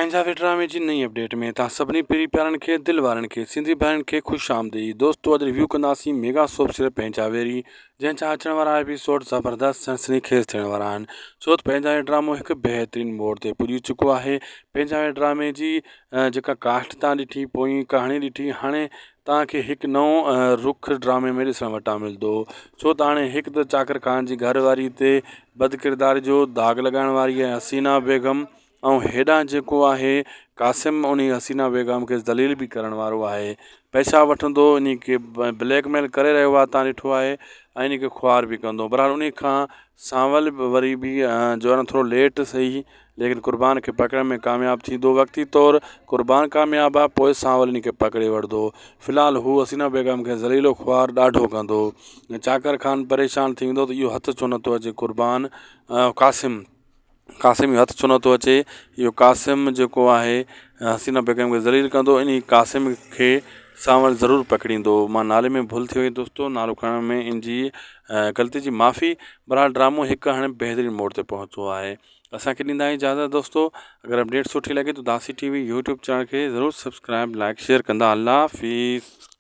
پنهنجا وي ڊرامي جي نئين اپڊيٽ ۾ توهان سڀني پرين پيارن کي دل وارن کي سنڌي ڀائرن کي خوش آمديد دوستو اڄ ريويو ڪنداسين ميگا سوپ سيريل پنهنجا ويري جنهن جا اچڻ وارا ايپيسوڊ زبردست سنسني خيز ٿيڻ وارا آهن ڇو ته پنهنجا ويري ڊرامو هڪ بهترين موڙ تي پڄي چڪو آهي پنهنجا ويري ڊرامي جي جيڪا ڪاسٽ تان ڏٺي پوئين ڪهاڻي ڏٺي هاڻي توهان کي هڪ نئون رخ ڊرامي ۾ ڏسڻ وٽان ملندو ڇو ته هاڻي هڪ ته چاڪر خان جي گهر واري تي بدڪرداري جو داغ لڳائڻ واري آهي حسينا بيگم ۽ هيڏانهن جيڪو آهي قاسم انهي حسينه بيگم کي ذليل به ڪرڻ وارو آهي پئسا وٺندو انهي کي بليڪ ميل ڪري رهيو آهي تان ڏٺو آهي ۽ انهي کي خوار به ڪندو بهرحال انهي کان سانول به وري به جو آهي نه ٿورو ليٽ سهي ليڪن قربان کي پڪڙڻ ۾ ڪامياب ٿيندو وقتي طور قربان ڪامياب آهي پوء سانول انهي کي پڪڙي وٺندو في الحال هو حسينه بيگم کي ذليل و خوار ڏاڍو ڪندو چاڪر خان پريشان ٿي ويندو ته اهو هٿ ڇو نٿو اچي قربان قاسم قاسم جو هٿ ڇو نٿو اچي اهو قاسم جيڪو آهي حسينه بيگم کي ذليل ڪندو انهي قاسم کي سانول ضرور پڪڙيندو مان نالي ۾ ڀل ٿي وئي دوستو نالو کڻڻ ۾ ان جي غلطي جي معافي بهرحال ڊرامو هڪ هاڻي بهترين موڙ تي پهتو آهي اسان کي ڏيندا اجازت دوستو اگر اپڊيٽ سٺي لڳي ته داسي ٽي وي يوٽيوب چينل کي ضرور سبسڪرائب لائڪ شيئر ڪندا الله حافظ.